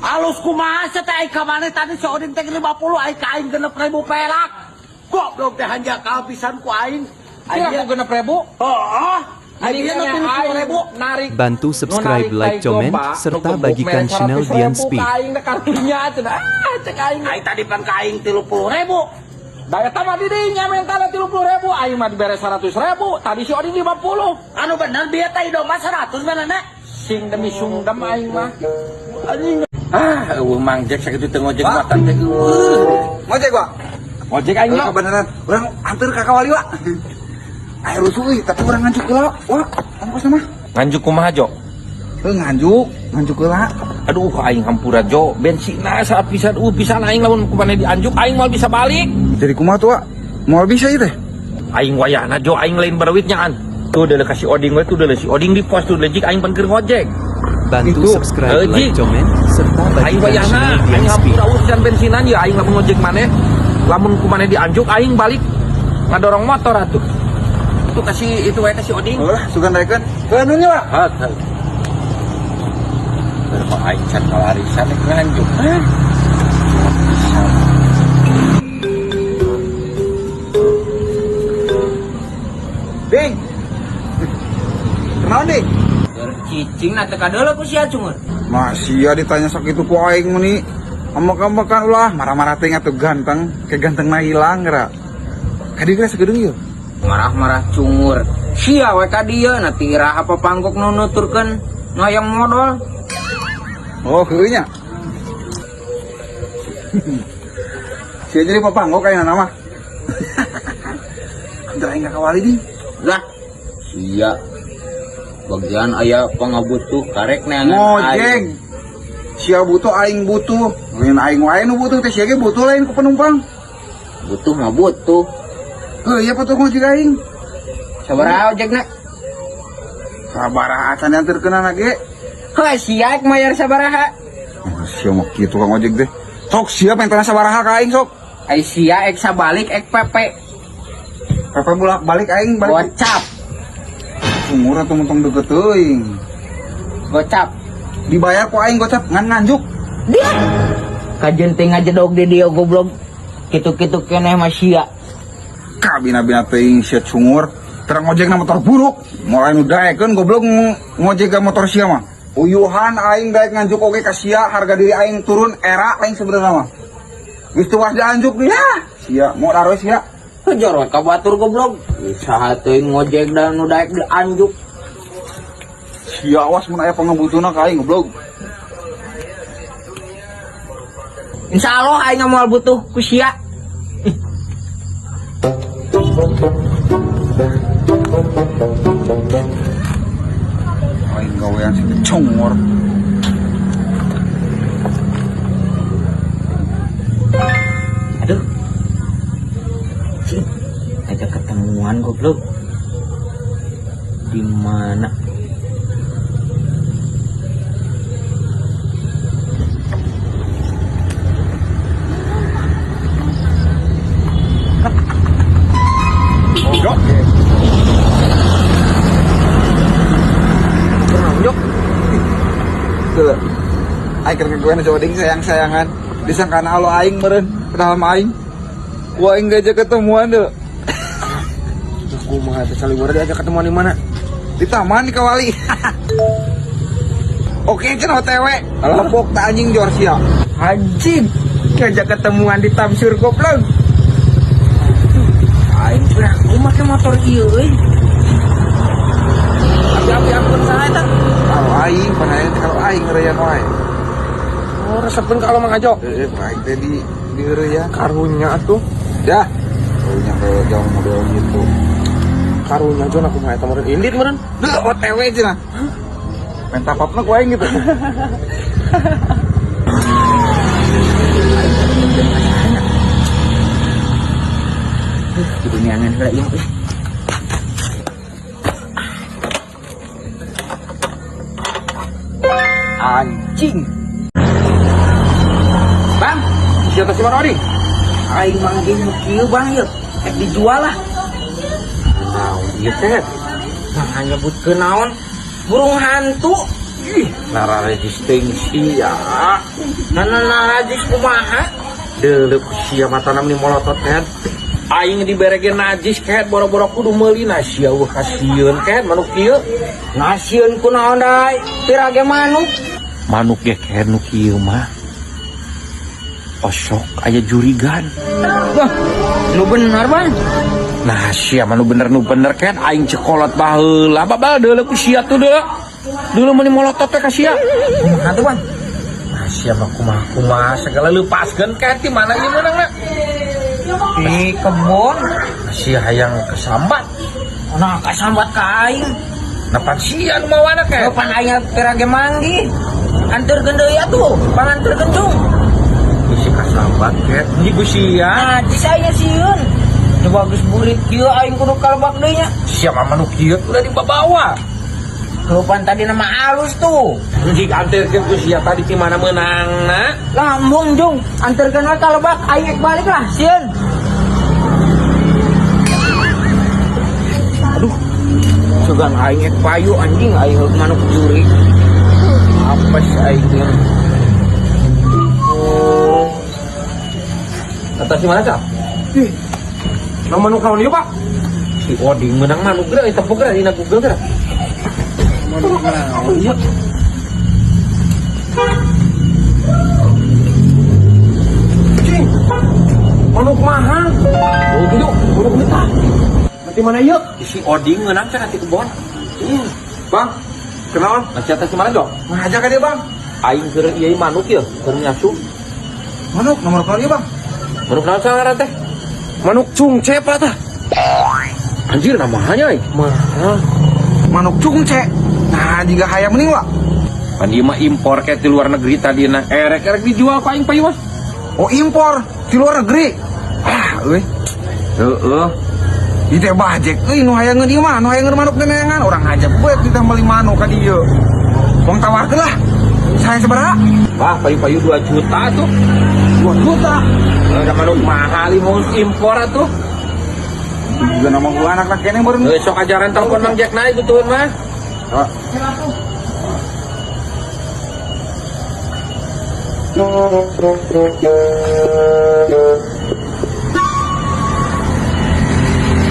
Alus kumaha sia teh, ai ka maneh tadi si Oding teh 50, ai ka aing 6.000 perak. Goblok teh, hanjakal pisan ku aing. Kira aku 6.000. Heeh. Ai dia nu 30.000. Narik. Bantu subscribe, like, komen, serta bagikan channel Dian Speed. Aing teh kartunya cenah. Ah, cek aing. Ai tadi pan ka aing 30.000. Da eta mah di dinya mentana 30.000, aing mah dibere 100.000, tadi si Oding 50. Anu bener bieu teh domba 100 mana? Sing demi sungdem aing mah. Anjing. Ah, eueuh Mang Jack sakitu teu ngojek matan teh eueuh. Ngojek, Wak? Ngojek aing mah. Kebenaran, urang anter ka Kawali, Wak. Ayo rusuh euy, tapi urang nganjuk heula, Wak. Ongkosna mah. Nganjuk kumaha, Jo? Heuh, nganjuk, nganjuk heula. Aduh, aing hampura, Jo. Bensinna saat pisan, pisan aing lamun ku maneh dianjuk aing moal bisa balik. Jadi kumaha tuh, Wak? Moal bisa ieu teh? Aing wayahna, Jo, aing lain barawit nyaan. Tuh deuleu ka si Oding we, tuh deuleu si Oding di pos tuh lejik aing pan keur ngojek. Bantu Itu. subscribe, like, Ji. komen, serta Aing bagikan wayahna channel Dian aing Speed. hampura urusan bensinan ya aing lamun ngojek maneh. Lamun ku maneh dianjuk aing balik ngadorong motor atuh. Itu kasih itu wae kasih Oding. Heuh lah, sugan daekeun. Heuh nunya, Wak. Hat. Hat. Berapa aing can kalarisan rek nganjuk. Hah? Ding. Kenaon, Ding? Cicing na teu kadeuleu ku sia cungur. Masih ya ditanya sakitu ku aing meni. Ambek-ambekan ulah, marah-marah teh atuh ganteng, ke ganteng na hilang geura. Kadi geura sakedeung ieu. Marah-marah cungur sia we ka dieu na tira apa panggok nu nuturkeun ngayang modal. Oh, heueuh nya. Sia jadi papanggok ayeuna nama. Antar aing ka Kawali, Ding. Lah sia bagian aya pangabutuh karek neangan. Ngojek. Sia butuh, aing butuh. Lain aing wae nu butuh teh, sia ge butuh lain ku penumpang. Butuh mah butuh. Heuh, ieu patuh ngojek aing. Sabaraha ojekna? Sabaraha acan dianterkeunana ge. Heuh, sia ek mayar sabaraha? Oh, sia mah kieu tukang ojek teh. Sok sia pentana sabaraha ka aing sok. Ai sia ek sabalik ek PP. PP bolak-balik aing balik. Gocap. Sumur atuh mentong deket teuing. Gocap. Dibayar ku aing gocap ngan nganjuk. Dia kajen teh ngajedog di dia goblok kitu-kitu keneh mah sia. Kabina-bina teuing sia cungur. Terang ngojek na motor buruk. Mulai nu daekeun goblok ngojek ka motor sia mah. Uyuhan aing daek nganjuk oge ka sia, harga diri aing turun era aing sebenarnya mah. Geus tuas dianjuk nih ya. Sia mau daroe sia. Kejar we ka batur goblok. Saha teuing ngojek dan nu daek dianjuk. Sia awas mun aya pangabutuhna ka aing goblok. Insyaallah aing moal butuh ku sia. Aing gawean si cungur. Aduh. Cing, ajak ketemuan goblok. Di mana? Jok. Jok. Tuh. Aing keur ngagoen coba ding sayang-sayangan. Disangkana alo aing meureun, padahal mah aing. Wah, aing diajak ketemuan deh. Kumaha teh saliwara diajak ketemuan di mana? Di taman di Kawali. Oke, cenah OTW. Lepok tak anjing jor sia. Anjing, ngajak ketemuan di Tamsur goblok. Aing teh aku make motor ieu euy. Api-api ampun saha eta? Kalau aing, panaya teh kalau aing ngeureyan wae. Oh, resepeun ka Mang Ajo. Aing teh di ngeureyan. Karunya atuh. Dah. Karunya kayak jauh model gitu. Karunya Jo aku mah eta meureun indit meureun. Duh, OTW cenah. Minta papna ku aing gitu. Kudu neangan heula ieu euy. Anjing. Bang, Sia teh si mana Oding? Aing manggih nu kieu bang ieu. Ek dijual lah. Naon ieu teh? Nah, nyebutkeun naon? Burung hantu. Ih, nararejis teuing sia. Nah, nah, najis kumaha? Deuleu ku sia matana meni molotot kan. Aing dibere ge najis ket boro-boro kudu meuli na sia eueuh kasieun ket manuk kieu. Ngasieun kunaon dai? Pira ge manuk? Manuk ge ket nu kieu mah. Osok aya jurigan. Wah, nu bener, Bang. Nah sia mah nu bener ket aing cekolot baheula babal deuleu ku sia tuh deuleu. Deuleu meni molotot teh ka sia. Kumaha tuh, Bang? Nah sia mah kumaha kumaha segala leupaskeun ket di mana ieu meunangna. Di kebon. Nah sia hayang kesambat. Nah, kasambat ka aing. Nah pan sia nu mawana ket. Kapan aing pira ge manggih? Anterkeun deui atuh, panganterkeun cung. Bisi kasambat ket. Ini ku sia. Najis aing sieun. Coba geus burit kieu aing kudu kalebak deui nya. Sia mah manuk kieu udah dibawa. Kapan tadi nama alus tuh. Jik anterkeun ku sia tadi di mana meunangna? Lah embung jung, anterkeun we kalebak aing ek balik lah, sieun. Aduh. Sugan aing ek payu anjing aing heuk manuk juri. Apa sih aing ieu? Atas di mana, Cak? Ih. Nah, manuk naon ieu, Pak? Si Oding menang manuk geura eta tepuk geura dina Google geura. Manuk naon ieu? Cing. Manuk mahal. Oh, gitu, manuk betah. Nanti mana ieu? Si Oding menang cenah ti kebon. Ih, Bang. Kenalan? Masih atas di mana, Jok? Ngajak ka dia, Bang. Aing keur ieu manuk ieu, keur nyasup. Manuk nomor naon ieu, Bang? Manuk naon sangaran teh? Manuk cungce, Pak tah. Anjir namanya euy. Mahal. Manuk cungce. Nah, jika hayam mending, Pak. Pan ieu mah impor ke di luar negeri tadi na. Erek-erek dijual ku aing payu mah. Oh, impor di luar negeri. Ah, euy. Heeh. Ieu teh bajek euy nu hayangeun ieu mah, nu hayangeun manuk neneangan urang aja buat kita meuli manuk ka dieu. Wong tawarkeun lah. Saya sabaraha? Wah, payu-payu 2 juta tuh. 2 juta. Ada manuk mahal ieu mau impor atuh. Juga nama gua anak kene baru. Heuh, sok ajaran telepon Mang Jack naik butuhun mah. Ah.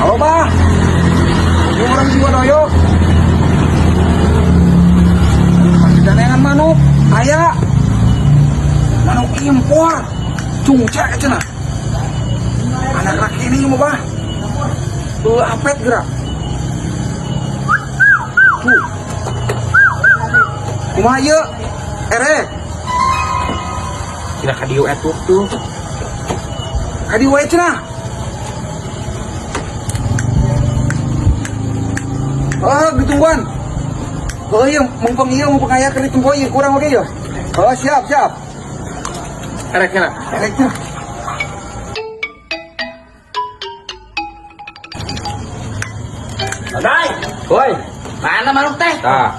Halo, Bah. Ini orang Ciwadoyo. Daneangan manuk, aya. Manuk impor. Cungce cenah. Anak laki ini mau, Bah. Apet gerak. Tuh. Kumaha ieu? Erek. Cenah ka dieu etuk tuh. Ka dieu wae cenah. Oh, ditungguan. Oh iya, mumpung iya, mumpung aya keur ditempo ieu kurang oge ieu. Oh, siap, siap. Erek cenah. Erek cenah. Dai, Woi, mana manuk teh? tah.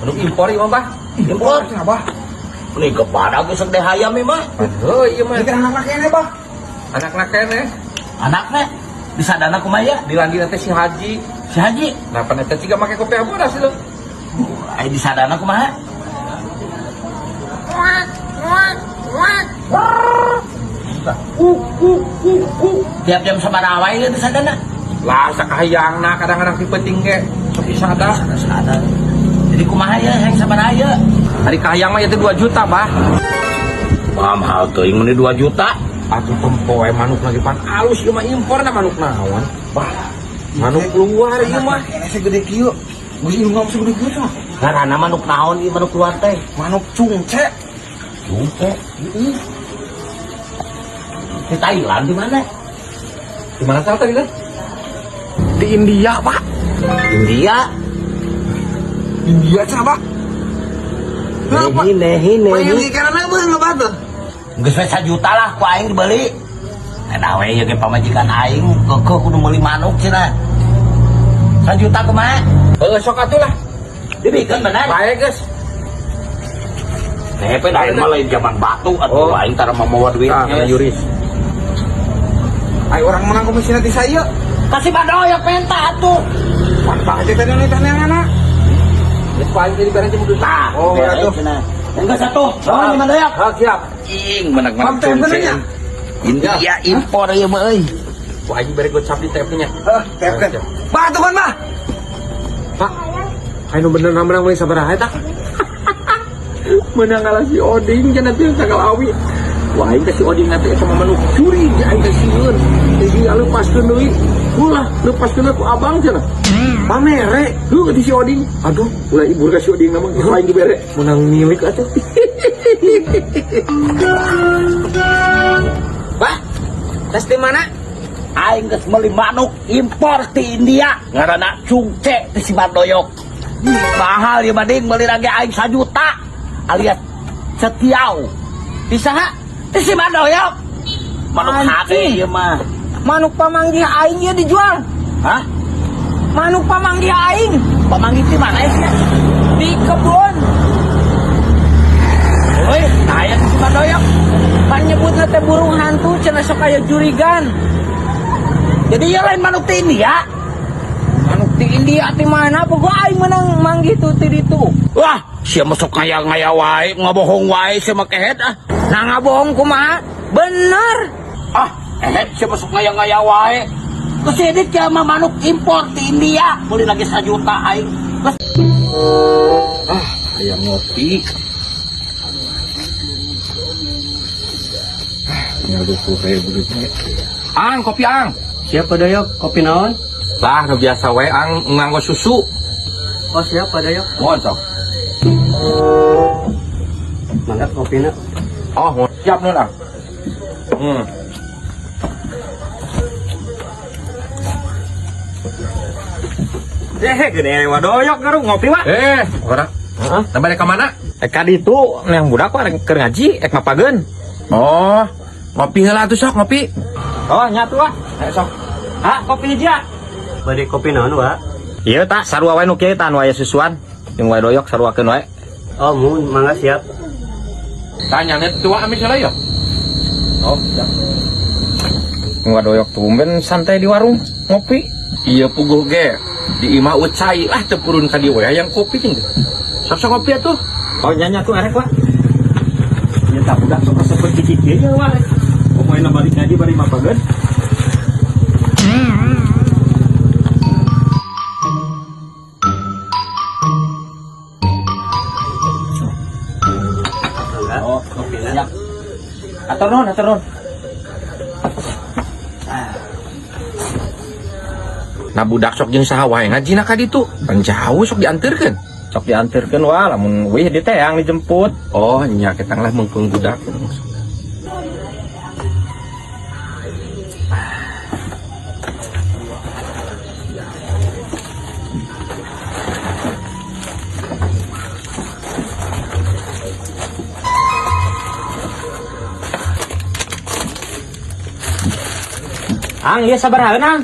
Manuk impor ieu mah, Bah. Impor. Cenah, Bah. Ini kepada geus teh hayam ieu mah. Heuh, ieu mah Ini kan anak keneh, Bah. anak keneh. Anakna disadana kumaha ya? Dilandi teh si Haji. Si Haji. Nah, pan eta ciga make kopi bodas lu. Ai disadana kumaha? Tiap jam sabaraha wae ieu disadana? Lah sakahayangna kadang-kadang ti peuting ge sok disada. Sadana. Jadi kumaha ya hayang sabaraha ieu? Ari kahayang mah ieu teh 2 juta, Bah. Wah, mahal teuing meuni 2 juta. Atuh tempo we manuk lagi pan alus ieu mah impor na manuk naon. Bah, Manuk luar ieu mah. Kene segede kieu. Geus indung segede kieu cenah. Ngaranna manuk naon ieu manuk luar teh? Manuk cungce. Cungce. Di Thailand di mana? Di mana salah tadi teh? Di India, Pak. India. India cenah, Pak. Kenapa? Hine hine. Pengen ikanana beuh nggak tuh? Geus we 1 juta lah ku aing dibeli. Eta we ieu ge pamajikan aing keukeuh kudu meuli manuk cenah. 1 juta kumaha? Heuh sok atuh lah. Dibikeun bener. Bae geus. Teh pe lain mah lain zaman batu atuh aing tara mawa duit. Tah, kana Yuris. Ayo orang menang komisi nanti saya. Kasih Madoyok menta atuh. Pan bah aja tadi nih tanya anak. Geus paling tadi bareng cuma Tah, Oh, bere atuh. cenah. Enggeus atuh. Nuhun si Madoyok. Ah, siap. Ing menang-menang Mam, teh benernya? India impor ieu mah euy. Ku aing bere gocap di TP-nya. Heh, teh teh. Bah atuh mah. Pak, ayo bener menang meuli sabaraha eta? Menang ngalah si Oding cenah teh sagala awi. Wah, aing teh si Oding nanti sama manuk curi aing teh sieun. Jadi lepaskeun deui. Ulah, lepaskeun ku abang cenah. Pamere, heuh di si Oding. Aduh, ulah ibur ka si Oding mah aing dibere. Menang milik atuh. Bah, tes di mana? Aing geus meuli manuk impor ti India ngaranna cungce ti si Madoyok. Mahal ieu mah ding meuli lagi aing 1 juta alias setiau. Bisa ha? Ti si Madoyok. Manuk hade Anjing. ieu mah. Manuk pamanggih aing ieu dijual. Hah? Manuk pamanggih aing Pamanggih ti mana ya? di kebun. Euy, aya ti si Madoyok. Pan nyebutna teh burung hantu cenah sok aya jurigan. Jadi ieu lain manuk ti India. Manuk di India ti mana? Pokok aing menang manggih tuh ti ditu. Wah, sia masuk ngaya-ngaya wae, ngabohong wae sia mah kehed ah. Nah ngabohong kumaha? Bener. Ah, kehed sia masuk ngaya-ngaya wae. Geus edit ya mah manuk impor ti India. Beli lagi 1 juta aing. Geus Ah, hayang ngopi. Ah, tinggal 20 ribu duitnya. Ang, kopi ang. Siap Pak Doyok, kopi naon? Lah, nu biasa we ang nganggo susu. Oh siap Pak Doyok, Mohon sok. mangga kopina. Oh, mohon. Siap nun ang. Eh, gede wadoyok ngaruh ngopi wa. Eh, orang. Heeh. Nah, balik ke mana? Eh kadi itu yang budak kok keur ngaji ek mapageun. Oh, ngopi heula atuh sok ngopi. Oh, nyatu ah. Ayo sok. Ah, kopi hiji ah. Bade kopi naon wa? Iya tak sarua wae nu kieu tah nu aya susuan. Jeung wae doyok saruakeun wae. Oh mun, mangga siap. Tanya net tua ambil heula ya. Oh, siap. Wadoyok tumben santai di warung ngopi. Iya puguh ge. Di imah ucai lah teu purun ka dieu we hayang kopi ting. Sok sok ngopi atuh. Oh, nya tuh arek wa. Ya tak budak sok resep cicik kieu nya wa. Pokoknya balik ngaji bari mapageun. Mangga. Oh, Kopina. siap. Atur nuhun, atur nuhun. Nah budak sok jeung saha wae ngajina ka ditu. Pan jauh sok dianterkeun. Sok dianterkeun wa lamun wih di teh yang dijemput. Oh, nya ketang lah mengkeung budak. Ang, ieu sabaraha ang?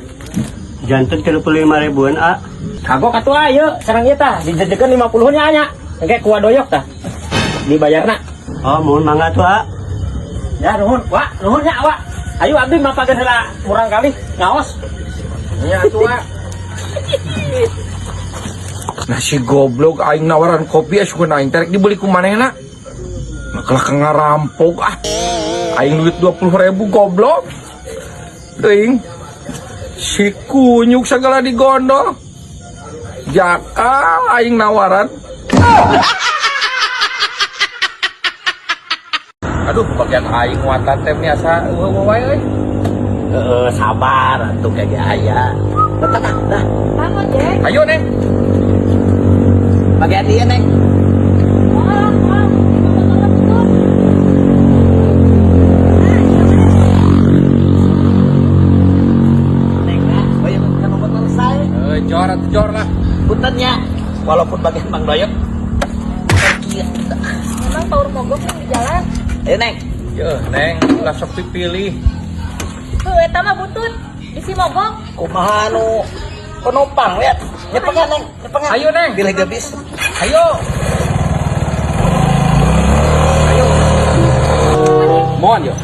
Janten 35 ribuan a. Kagok atuh ah, ieu sareng ieu tah dijejekeun 50 nya nya. Engke ku wadoyok tah. Dibayarna. Oh mun, mangga tuh a. Ya nuhun, wa, nuhun nya wa. Ayo abdi mapageun heula murang kali ngaos. Nya atuh wa. Nah si goblok aing nawaran kopi asukeun aing terek dibeli ku manehna. Nah kalah ka ngarampok ah. Aing duit 20 ribu goblok. Teuing. Si kunyuk segala digondol. Jaka aing nawaran. Aduh, bagian aing muatan teh biasa eueuh wae euy. Heeh, sabar atuh kayak aya. Dah, dah, dah. Kamu, Jack. Ayo, Neng. Bagian dia, Neng. Wah, wah, betul. Neng, ah. Oh iya, kan obat selesai. Eh, jor atuh jor lah. Punten nya. Walaupun bagian Bang Doyok. Iya. Memang power mogok yang di jalan. Ayo, Neng. Yeuh, Neng, ulah sok dipilih. Tuh, eta mah butut. Bisi mogok. Kumaha nu penumpang lihat. Nyepengan, Neng. Nyepengan. Ayo, Neng. Pilih gebis. Ayo. Ayo. Mohon yo.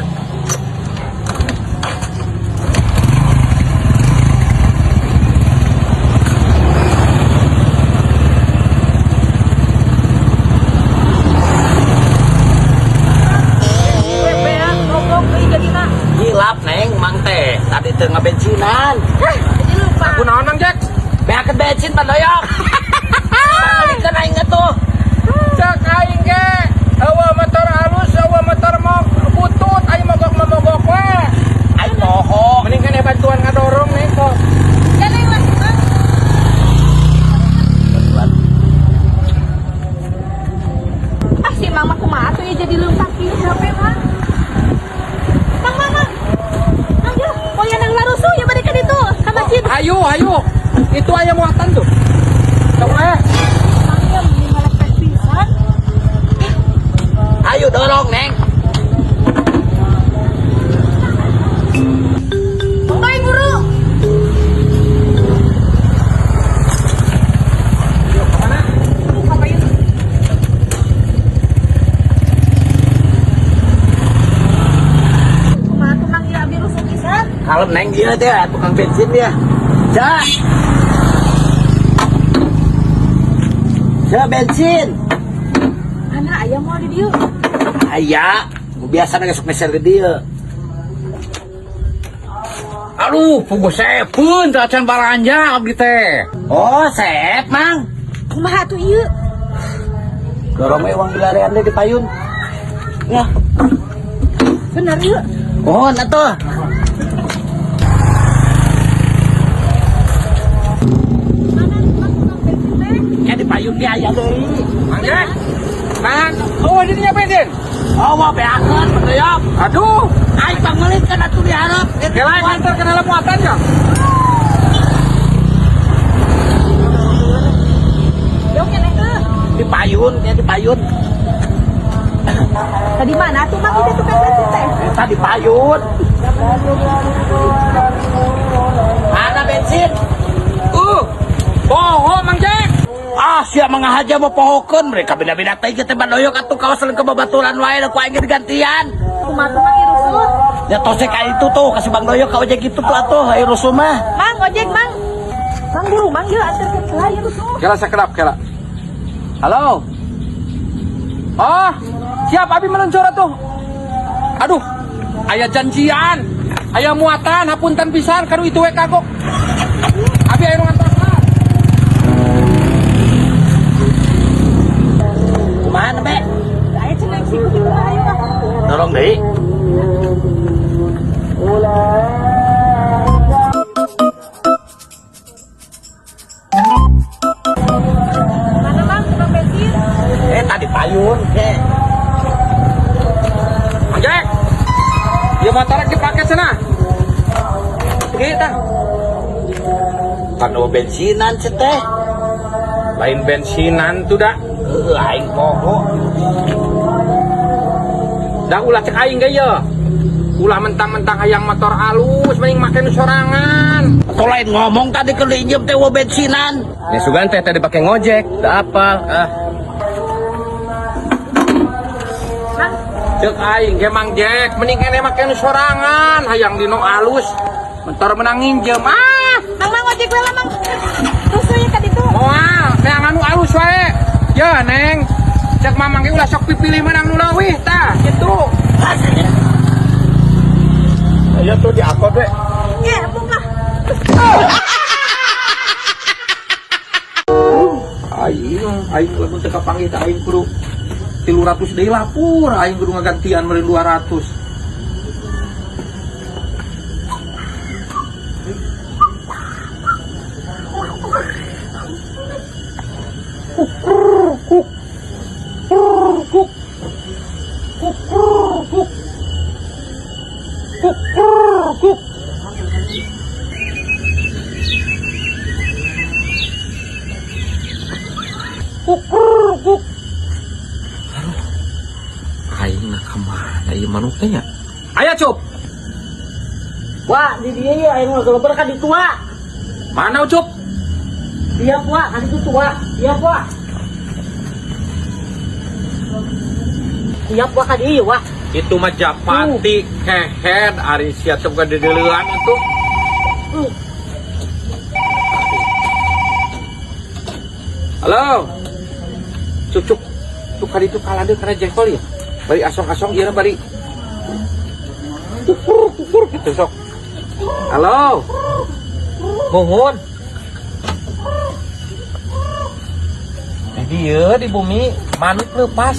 Jadi leumpang kieu HP mah. Mang, mang, mang. Mang, yeuh, moyan yang larusuh ya bade ka ditu ka masjid. Ayo, ayo. Itu ayam muatan tuh. Tong eh. Mang ya meni malepet pisan. Ayo dorong, Neng. Bye, guru. Kemana? Kumaha tuh, Mang, ya abi rusuh pisan. Kalau Neng dia teh tukang bensin dia. Ja. Ja bensin. Mana aya moal di dieu? Aya, biasa sok meser di dieu. Aduh, puguh sepeun teh acan balanja abdi teh. Oh, sep, Mang. Kumaha tuh ieu? Dorong we uang dilarian deh di payun. Ya. Bener ieu. Oh, nah tuh. Mana Mang tukang bensin teh? Ya di payun dia aya deui. Mang Jack. Nah, oh ini nya bensin. Oh, mau beakeun bedoyok. Aduh, Aing pangmeulikeun kan atuh diharap. kela nganter ke dalam muatan ya. Jauh keneh teu. Di payun, ya di payun. Tadi mana tuh Mang itu tukang bensin teh? Eta di payun. Mana bensin? Poho Mang Jack. Ah, sia mangahaja mau pohokeun mereka beda-beda teh teh badoyok atuh kawas ke babaturan wae ku aing ge digantian. Kumaha tuh Mang ieu rusuh? Ya tosek ka itu tuh kasih Bang Doyok ka ojek itu tuh atuh ayo rusuh mah. Mang ojek Mang. Mang buru Mang ieu anterkeun heula ieu rusuh. Kela sakedap kela. Halo. Oh, siap abi meluncur atuh. Aduh, aya janjian, aya muatan, hapunten pisan kadu itu we kagok. Abi aya nu ngantosan. Kumaha be? Aya cenah sih kudu ayo ah. Dorong deui. Mana Mang tukang bensin? Eh tadi payun ke. Mang Jack. Ieu motor dipake cenah. Kita Kan bensinan sih teh. lain bensinan tuh dah. Heuh aing poho. Dah ulah cek aing ge ye. Ulah mentang-mentang hayang motor alus mending make nu sorangan. Atau lain ngomong tadi ke injem teh wo bensinan. Ya sugan teh tadi pakai ngojek, tak apa. Ah. Mang, Cek aing ge Mang Jack, mending kene make nu sorangan hayang dino alus. Mentor menang nginjem ah. Mang Mang ojek heula Mang. Rusuh ya ka ditu. Moal, neangan nu alus wae. Ya Neng, cek mamang ge ulah sok pipilih menang nu leuwih tah kitu. Ayo tuh diangkot we. Ya, buka. Aing, aing lamun teu kapanggih teh aing kudu 300 deui lapur, aing kudu ngagantian meureun 200. Kukruk, kukruk, kukruk, kukruk. Kukruk. Aduh. Aing nak kemana ieu manuk teh nya? Aya Cup. Wah, di dia ya aing mah geleber ka ditu wa. Mana Ucup? Iya, Wak, kan itu tua. Iya, Wak. Iya, Wak, ka dieu, Wak. Itu mah Japati kehed ari sia teh bukan dedeleuan atuh. Halo. Cucuk. Tuh kali itu kalah deh karena jengkol ya. Bari asong-asong ieu bari. Kukur kukur gitu sok. Halo. Muhun. Di dieu di bumi manuk lepas.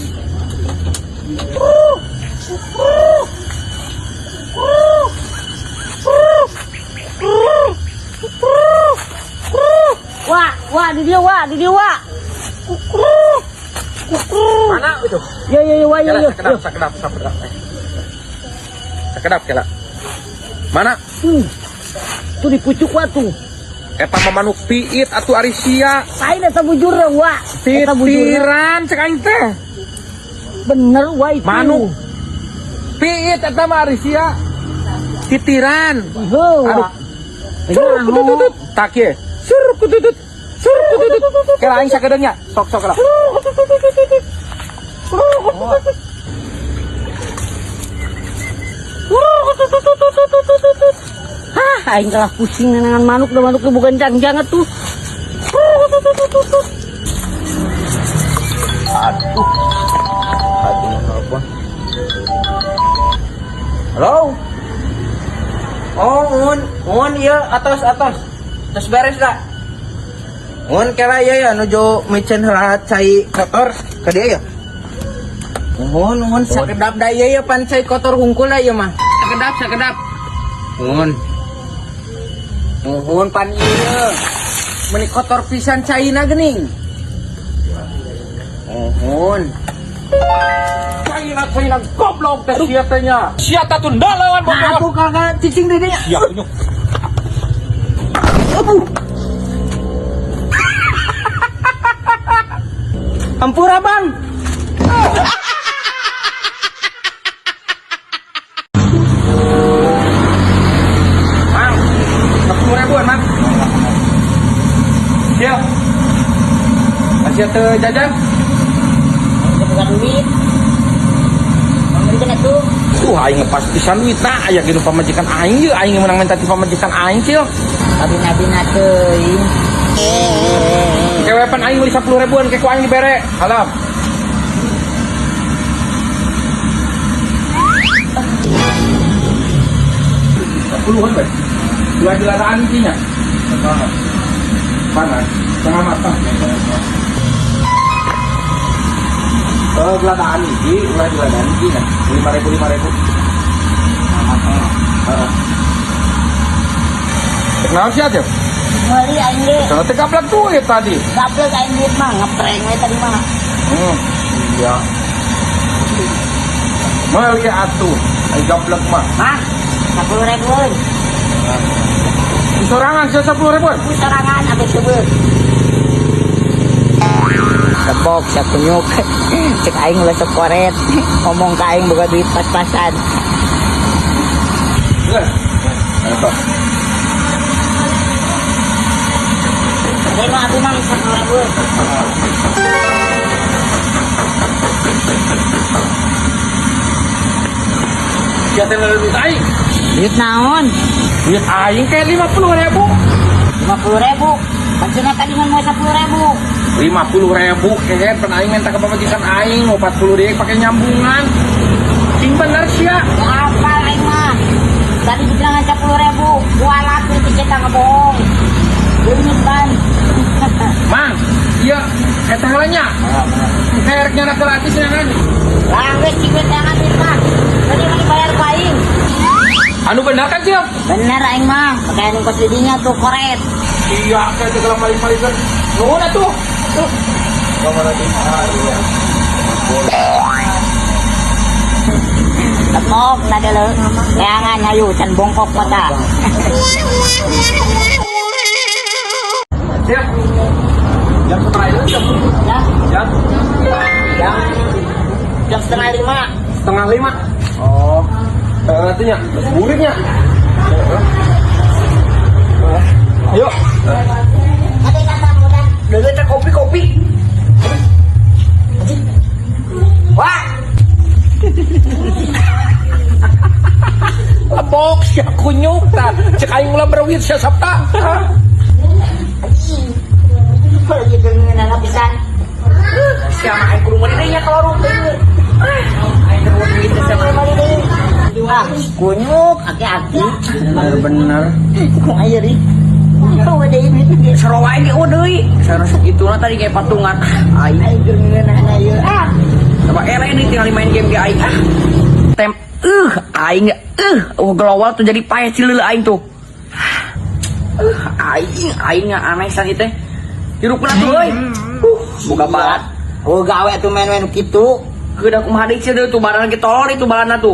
Wah, wah di dia, wah, di dia, wah. Mana Itu. Ya ya ya wa ya Kela, ya. sakedap, sakedap, sakedap. Sakedap kela. Mana? Tuh. Tuh di pucuk wa tuh. Eta mah manuk piit atuh ari sia. Lain eta bujurna wa. Eta bujurna. Titiran cek aing teh. Bener wa itu. Manuk. Piit eta mah ari sia. Titiran. Heuh, wa. Aduh. Surkututut. Tak ye. Surkututut. Surkututut. Kela aing sakedeung nya. Sok sok lah. Hah, aing kalah pusing nenangan manuk, dah manuk tuh bukan jangjang tuh. Aduh. Aduh, nelpon. Halo. Oh, un, un, iya, atos, atos. Terus beres lah. Un, kira iya ya, nuju micen heula cai kotor ke dia ya. Un, un, sakedap da iya ya, pan cai kotor hungkul lah iya mah. Sakedap, sakedap. Un. Un, pan iya. Meni kotor pisan caina geuning. Un. Caina caina goblok teh sia teh nya. Sia teh tuh ndaleun Nah, bodoh. aku kakak cicing di dinya. Sia kunyuk. Ampura, Bang. Mang, 10 ribuan, Mang. Siap. Masih teu jajan? Bukan duit. Memberikan itu. Tuh aing ngepas pisan duitna aya gitu pamajikan aing ye aing menang minta ti pamajikan aing cil. Abi-abi teuing. Kewepan aing meuli 10 ribuan ke ku aing dibere. Halam. Puluhan bae. Dua geladaan intinya. Panas, setengah matang. Oh, geladaan iki, ulah geladaan iki nah. 5 ribu 5 ribu. Heeh. Kenapa sih aja? Meuli aing ge. Kalau teh gaplak duit tadi. Gaplek aing duit mah ngeprank we tadi mah. Iya. Meuli atuh, ai gaplek mah. Mah, 10 ribuan. Sorangan sia 10 ribuan. Ku sorangan atuh seubeuh. Tepok sakunyuk. Cek aing ulah sok koret. Ngomong ka aing boga duit pas-pasan. Geus. Eta. Tadi mah abi mah 10 ribuan. Sia teh duit aing. Duit naon? Duit aing kayak 50 ribu. 50 ribu. Maksudnya tadi mah mau 10 ribu. 50 ribu kayaknya pan aing minta ke pamajikan aing mau 40 ribu pakai nyambungan. Sing bener sia. Apa aing mah? Tadi dibilangan 10 ribu. Kualat itu kita ngebohong. Duit ban. Mang, iya eta heula nya. Kayak nyana gratis ya kan. Lah geus cik we tangan duit mah. Tadi mah dibayar ku aing. Anu bener kan sia? Bener aing mah, pakai anu kos didinya tuh koret. Iya, kayak segala maling-malingan. Nuhun atuh. Tuh. Tepok tadi lo. Jangan ayo can bongkok kota. Siap. Jam setengah itu jam. Ya, Jam jam jam 4.30. 4.30. Oh. Eh, itunya, buritnya. Ayo. Ada kata bukan? Deuleu teh kopi-kopi. Wah, Lebok sia kunyuk ta. Cek aing ulah berwit sia sabta. Kalau gitu ngeunana pisan. sia mah aing kudu meuli deui nya ka warung teh. Aing teh duit teh sia mah. Ah, kunyuk aki-aki. Bener. Kumaha ieu ri? Oh, ada duit ge. Sarua aing ge eueuh deui. Sarua sakituna tadi kayak patungan. Aing Aing keur ngeunana ieu. Ah, coba era ini tinggal main game ge aing ah. Tem aing oh global tuh jadi payah cileuleuh aing tuh. Aing aing aneh san ieu teh. Hirupna tuh euy. Buka balat. Oh, gawe tuh main-main kitu. Kedah kumaha deui sia deui tuh barang lagi tolol itu balana tuh.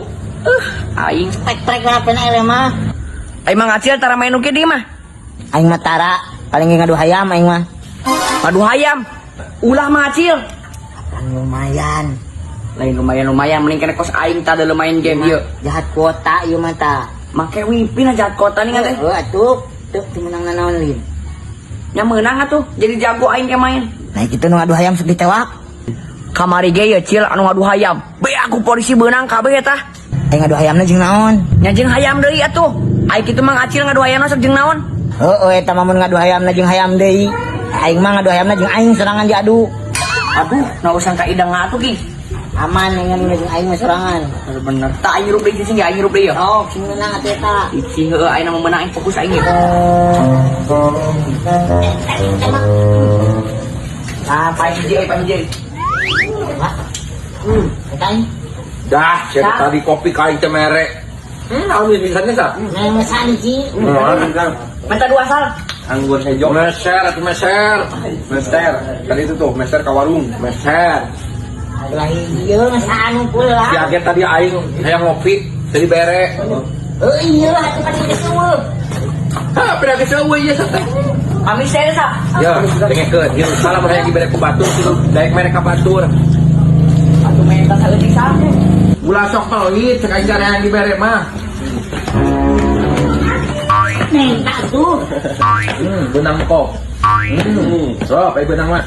Aing. Trek-trek lah pena ele mah. Aing mah ngacil tara main oge di mah. Aing mah tara, paling ge ngadu hayam aing mah. Ngadu hayam. Ulah mah ngacil. Kan lumayan. Lain lumayan-lumayan mending kena kos aing tah dalam main game ieu. Jahat kuota ieu mah tah. Make wifi na jahat kota nih teh. Heuh atuh, teu teu meunang nanaon lin. Nya meunang atuh, jadi jago aing ke main. Nah kitu nu ngadu hayam sok ditewak. Kamari ge ye cil anu ngadu hayam. Be aku polisi beunang kabeh eta. Aing ngadu hayamna jeung naon? Nya jeung hayam deui atuh. Aing kitu mah ngacil ngadu hayamna sok jeung naon? Heueuh eta mah mun ngadu hayamna jeung hayam deui. Aing mah ngadu hayamna jeung aing sorangan diadu. Aduh, nah usah ka idang atuh ki. Aman yang ngadu jeung aing mah sorangan. Bener-bener. Tak aing hirup deui sing aing hirup deui ya. Oh, sing meunang atuh eta. Icing heueuh aing mah meunang aing fokus aing ieu. Ah, paling hiji, paling hiji. Eta aing. Dah, siapa tadi kopi ka aing teh mere. Naon misalnya sa? Memesan ji. Minta dua sal. Anggur hejo. Meser atau meser. Meser. Kali itu tuh meser ka warung, meser. Lah ieu mesaan pula. Si agen tadi aing hayang ngopi, jadi bere. Heuh iya lah atuh kan geus eueuh. Hah, pernah geus eueuh ieu teh. Kami saya sa. Ya, dengekeun. Ieu salah mun hayang dibere ku batur, kudu daek mere ka batur. Atuh minta saeutik sa. Ulah sok pelit, cek aing hayang dibere mah. Neng tak tuh. Benang kok. Sok, ayo benang mah.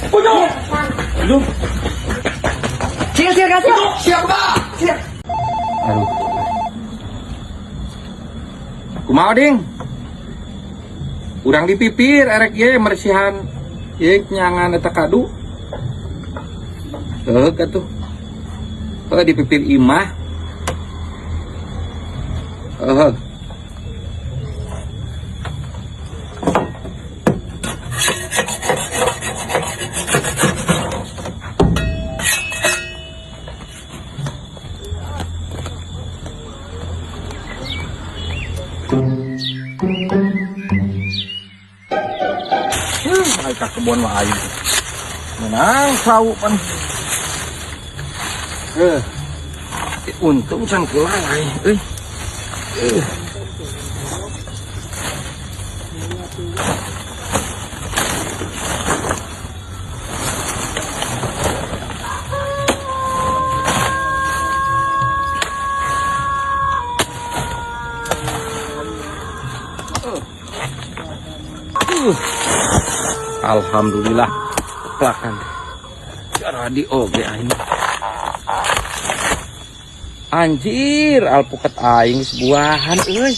Pujung. Pujung. Cil cil kasih. Siapa? Siap. Aduh. Kumaha ding? Urang dipipir erek ye mersihan ye nyangan eta kadu. Heuh atuh. Heuh dipipir imah. Heuh. Ay ka kebon mah aing. Menang sau pan. Untung can kula aing euy. Alhamdulillah plakan. Radi oge aing. Anjir, alpukat aing sebuahan euy.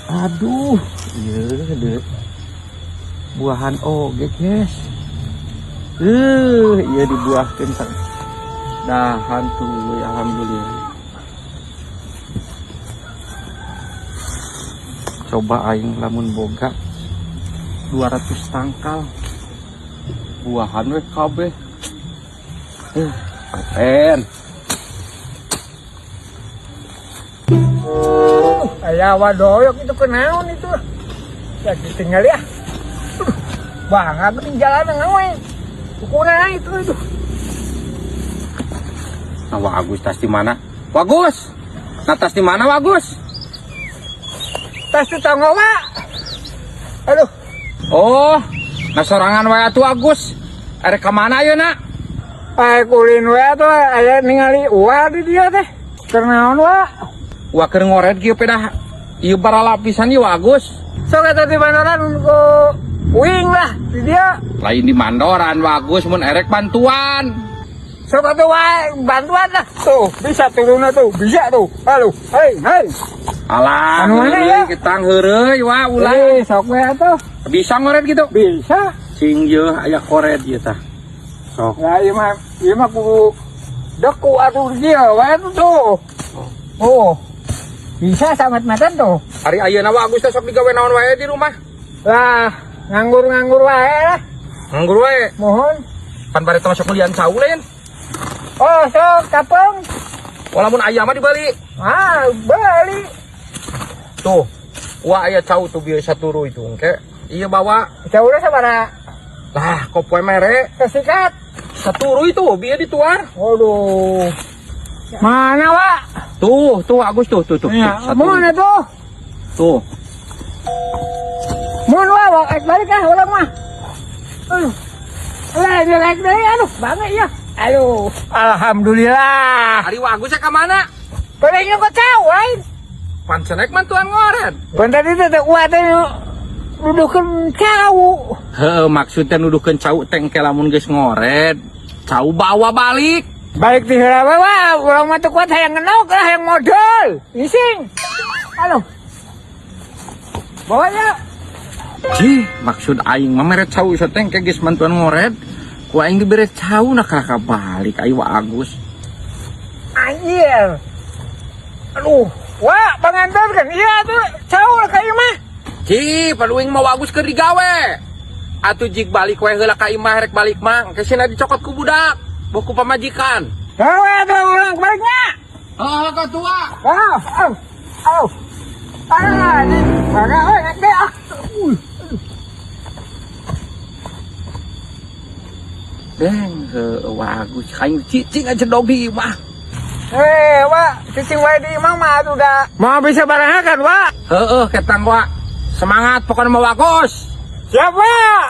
Aduh, ieu deui. Buahan oge, guys. Ieu dibuahkeun sang dahan tuh, alhamdulillah. Coba aing lamun boga 200 tangkal buahan we kabeh. Paten. Aya wadoyok itu kenaon itu. Ya ditinggal ya. Bangga di jalan ngawe. Ukuna itu. Nah, Wagus tas di mana? Wagus. Nah, tas di mana Wagus? Tas di tangga, Pak. Aduh. Oh, nah sorangan wae atuh Agus. Arek ka mana ayeuna? Ayo kulin wae atuh aya ningali uwa di dia teh. Keur naon wa? Wa keur ngoret kieu pedah ieu baralapisan ieu Agus. Sok eta di Mandoran ku uing lah di dia. Lain di Mandoran Wagus mun erek bantuan. Sok atuh wae bantuan lah. Tuh, bisa turunna tuh, bisa tuh. Halo, hei, hei. Alah, Anu mana ya? Ketang heureuy wa ulah. Sok we atuh. Bisa ngoret gitu? Bisa. Sing yeuh aya koret ieu tah. Sok. Ya ieu mah ku deku atuh dia wae tuh. Oh. Bisa samet-metan tuh. Ari ayeuna wa Agus teh sok digawe naon wae di rumah? Lah, nganggur-nganggur wae lah. Nganggur wae. Mohon. Pan bare teh masuk melian cau lain. Oh, sok kapeng. Walaupun ayam mah dibeli. Ah, beli. Tuh. Wah, aya cau tuh bieu saturu itu engke. Iya bawa. Cauna sabaraha? Lah, ku poe mere Sesikat. Saturu itu bieu dituar. Waduh. Mana, Wak? Tuh, tuh Agus tuh, tuh, tuh. Ya, tuh, saturu. mana tuh? Tuh. Mun wah, wah, balik ah, urang mah. Aduh. Lah, ini naik deui, aduh, banget ya. Aduh, alhamdulillah. Ari Wa Agus ka mana? Pada nyokot cau, lain. Pan cenek mantuan ngored. Pan tadi teh uat teh nuduhkeun cau. Heeh, maksudnya nuduhkeun cau teh engke lamun geus ngored, cau bawa balik. Balik ti heula we, wah, urang mah teu kuat hayang ngenok lah, hayang modal. Ising. Aduh. Bawa ya. Cih, maksud aing mah mere cau teh engke geus mantuan ngored, ku aing dibere cau nah ka balik aing Wa Agus. Anjir. Aduh, wah, pangantar kan? Iya tuh, cau lah ka imah. Cih, paduing mah Wa Agus keur digawe. Atuh jig balik we heula ka imah rek balik mah, engke sina dicokot ku budak, boh ku pamajikan. Gawe tuh urang baliknya. Heeh, ka tua. Wow, au, au. Ah, ini bangga, oh, naik deh, ah. Deng, heueuh Wa Agus aing cicing aja dog di imah. Eh, Wak, cicing wae di imah mah atuh da. Mau bisa baraha kan, Wak? Heeh, ketang Wa. Semangat pokoknya mau Agus. Siap, Wak.